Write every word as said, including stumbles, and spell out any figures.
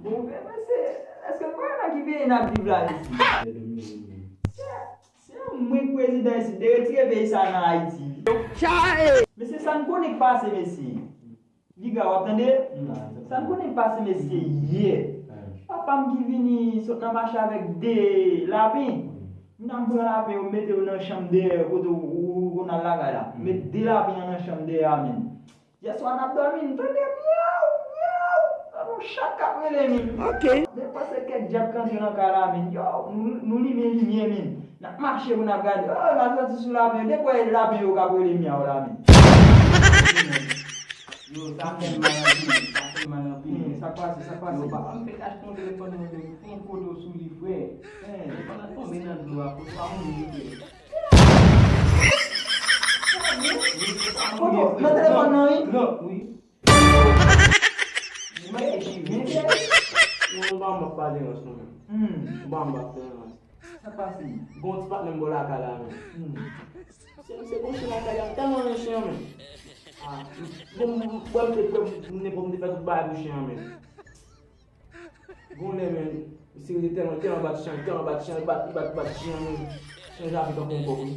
Bon, men, men se, èske l pa nan ki peyi n ap viv la isi? Se, se mwen k prezidan isi, de retire peyi sa nan Ayiti. Men se sa n konnen k pase, mesye. Piga, w ap tande? Sa n konnen k pase, mesye, yè. Papa m ki vini sot nan mache avèk de lapen. Mwen m pran lapen yo, m mete yo nan chanm dèyè kote ou, ou, ou konn al lakay la. M met de lapen an nan chanm dèyè a, men. Yèswa n ap dòmi, n tande myaw, myaw. Tankou yon chat k ap rele, men. Ok. Men panse kèk dyab k antre nan kay la, men. Yo, nou, nou limen limyè, men. N ap mache pou n ap gade. Oh, n ap soti sou lapen yo. Depi w wè lapen yo k ap rele myaw la, men. Yo, sa fè m mal anpil, sa fè m mal anpil. Hmm, sa k pase, sa k pase? Yo, papa m fèk achte yon telefòn nan men m, fè yon foto sou li, frè. Hey. Telefòn nan tonbe nan dlo a, foto a mouri, frè. Foto, nan telefòn nan, wi. Lòk, wi. Li manke chire. Yo, nou pa anba pa de rans, non, men. Hmm. Nou pa anba pa de rans. Sa k pase? Gon ti patnè m bò lakay la, men. Hmm. Se, se gon chen lakay la, m tèlman renmen chen an, men. Ah, bon, m, m, bon, m te, m, m, m te fè tout bagay pou chen an, men. Gon lè, men, misye rete tèlman, tèlman bat chen, tèlman bat chen, bat, bat, bat chen an, men. Chen an ja vin tankou yon kòk, wi.